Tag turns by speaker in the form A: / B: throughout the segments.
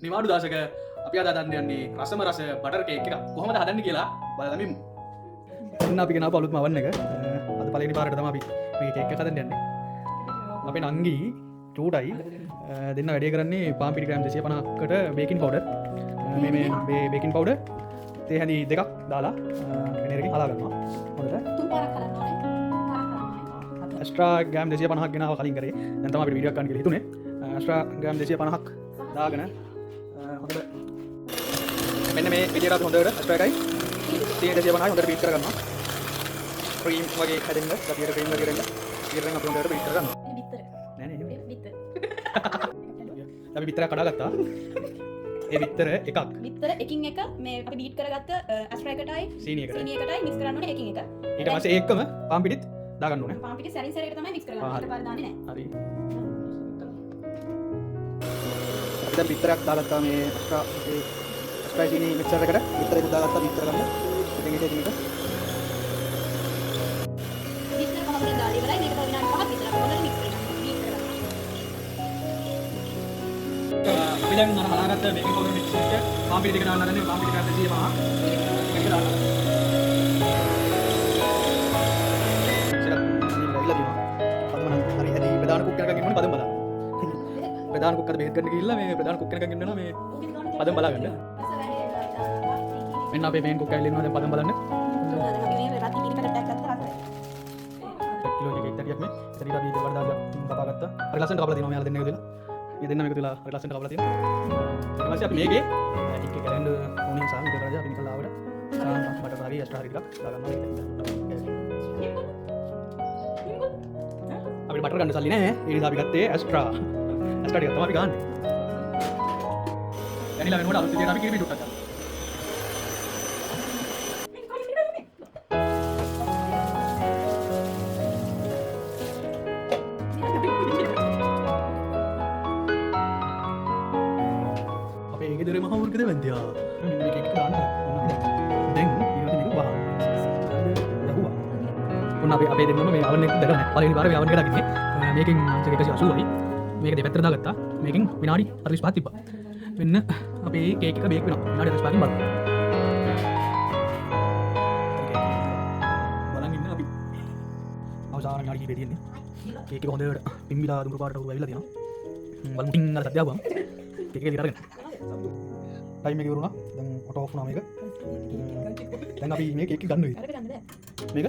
A: නිවාඩු දවසක අපි අද හදන්න යන්නේ රසම රස බටර් කේක් එකක්. කොහොමද හදන්නේ කියලා බලලා ඉමු. එන්න අපි ගෙනාපු අලුත්ම අවන් එක. අද පළවෙනි පාරට තමයි අපි මේ කේක් එක හදන්න යන්නේ. අපේ නංගි චූටයි දෙන්න වැඩේ කරන්නේ පාන් පිටි ග්‍රෑම් 250කට බේකින් පවුඩර්. මේ මේ මේ බේකින් පවුඩර් තේ හැඳි දෙකක් දාලා වෙන එකකින් හදා ගන්නවා. හොඳට.
B: තුන් පාරක් හදන්න ඕනේ. තුන් පාරක් හදන්න ඕනේ.
A: ඇස්ට්‍රා ග්‍රෑම් 250ක් ගෙනාව කලින් කරේ. දැන් තමයි අපිට වීඩියෝ එකක් ගන්න කියලා හිතුනේ. ඇස්ට්‍රා ග්‍රෑම් 250ක් දාගෙන හොඳට මෙන්න මේ විදියට අපි හොඳට ඇස්ට්‍රා එකයි තේ 250යි හොඳට බීට් කරගන්නවා. ක්‍රීම් වගේ හැදෙන්න, ගතියට ක්‍රීම් වගේ දෙන්න. ඊට අපි හොඳට බීට් කරගන්නවා.
B: මේ බිත්තර.
A: නෑ නෑ එහෙම.
B: මේ බිත්තර.
A: අපි බිත්තරයක් කඩාගත්තා. ඒ බිත්තර එකක්
B: බිත්තර එකින් එක මේ අපි බීට් කරගත්ත ඇස්ට්‍රා එකටයි
A: සීනි එකට.
B: සීනි එකටයි මික්ස් කරන්න ඕනේ එකින් එක.
A: ඊට පස්සේ ඒ එක්කම පාන් පිටිත් දාගන්න ඕනේ.
B: පාන් පිටි සැරින් සැරේට තමයි මික්ස් කරගන්නේ.
A: ආ, හරි.
B: එකපාර දාන්නේ නෑ.
A: හරි. අපි දැන් බිත්තරයක් දාගත්තා මේ ඇස්ට්‍රා ඒ ඇස්ට්‍රා සීනි මික්සර් එකට බිත්තරයකුත් දාගත්තා බිත්තර ගන්න. ඉතින් ඒක එකින් එක
B: බිත්තර පහකට දාලා ඉවරයි. මේක තව විනාඩි 5ක් විතර අපි හොඳට මික්ස් කරගන්න. බීට් කරගන්න.
A: අපි දැන් අර හදාගත්ත බේකින් පවුඩර් මික්ස් එක පාන් පිටි දෙක දාන්න හදන්නේ. පාන් පිටි ග්‍රෑම් 250. මේක දාන්න. මික්ස් එකක් ඇවිල්ලා තියෙනවා. පදම නම් හරි ඇති. ප්‍රධාන කුක් කෙනෙක්ගෙන් ඉන්න ඕනේ පදම බලන්න. ප්‍රධාන කුක් අද බෙහෙත් ගන්න ගිහිල්ලා මේ ප්‍රධාන කුක් කෙනෙක්ගෙන් ඉන්න වෙනවා මේ පදම බලා ගන්න. මෙන්න අපේ මේන් කුක් ඇවිල්ලා ඉන්නවා දැන් පදම බලන්න.
B: අපි මේ රත් කිරි පැකට් එකක් ගත්තා රසයි.
A: කිලෝ එකක එක් තරියක් මේ. එතන අපි දෙවල් දාගියක් කපා ගත්තා. හරි ලස්සනට කපලා තියෙනවා මෙයාලා දෙන්න එකතු වෙලා. මේ දෙන්නම එකතු වෙලා හරි ලස්සනට කපලා තියෙනවා. ඊට පස්සේ අපි මේකේ ටික කැලෙන්ඩර් ඕනින් සහ මේක කරලා අපි නිකන් ලාවට බටර් හරි ඇස්ට්‍රා හරි ටිකක් දාගන්නවා. අපිට බටර් ගන්න සල්ලි නෑ. ඒ නිසා අපි ගත්තේ ඇස්ට්‍රා. ඇස්ට්‍රා ටිකක් තමයි අපි ගන්නේ. වැනිලා වෙනුවට අලුත් විදියට අපි කිරි පිටුට්ටක් ගන්නවා. අපේ ගෙදර මහ වර්ගද වැද්දයා. මෙන්න මේ කේක් එක දාන්න හදා. ඔන්න අපි දැන් ඊට පස්සේ මේක වහන්න. ගැහුවා. ඔන්න අපි අපේ දෙන්නම මේ අවන් එක දැකලා නැහැ. පළවෙනි පාර මේ අවන් එක දකින්නේ. මේකෙන් අංශක 180යි. මේක දෙපැත්තට දාගත්තා. මේකෙන් විනාඩි 45ක් තිබ්බා. මෙන්න අපේ කේක් එක බේක් වෙනවා. විනාඩි 45කින් බලමු. බලන් ඉන්න අපි. අවසාන විනාඩි කිහිපය තියෙන්නේ. කේක් එක හොඳට පිම්බිලා දුඹුරු පාටට උරු ඇවිල්ලා තියෙනවා. බලමු ටින් ගාලා සද්ද ආවම කේක් එක එළියට අරගෙන. ටයිම් එක ඉවර වුණා. දැන් ඔටෝ ඔෆ් වුණා මේක. දැන් අපි මේ කේක් එක ගන්න වෙයි.
B: අරක ගන්න බෑ.
A: මේක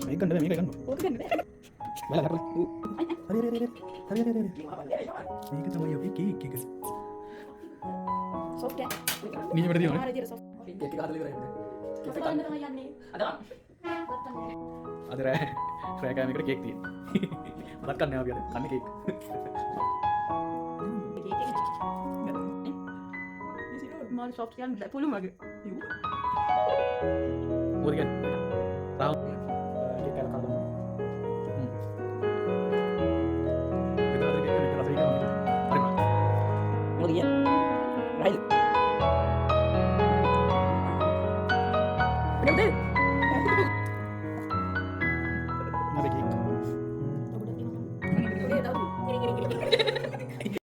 A: මේක ගන්න බෑ මේක ගන්න.
B: ඕක ගන්න බෑ.
A: බලන්න හරි හරි හරි හරි හරි හරි. මේක තමයි අපේ කේක් එක.
B: සොෆ්ට් ඈ.
A: නියමට තියෙනවනේ.
B: ආර විදියට සොෆ්ට්.
A: කේක් එක හදලා ඉවරයි. කේක් එක
B: බලන්න තමයි යන්නේ.
A: අද අද රෑ රෑ කෑම එකට කේක් තියෙනවා. බත් කන්නේ අපි අද කන්නේ කේක්.
B: මාර සොෆ්ට් කියන්න පුළුවන් වගේ.
A: මොකද කියන්නේ? රාම් කේක් කාලා කනවා. ගෙදර හදන කේක් එක මෙච්චර රසයි කියලා මම හිතුවේ. හරි බා.
C: මොකද කියන්නේ? රයිද?
B: නේද?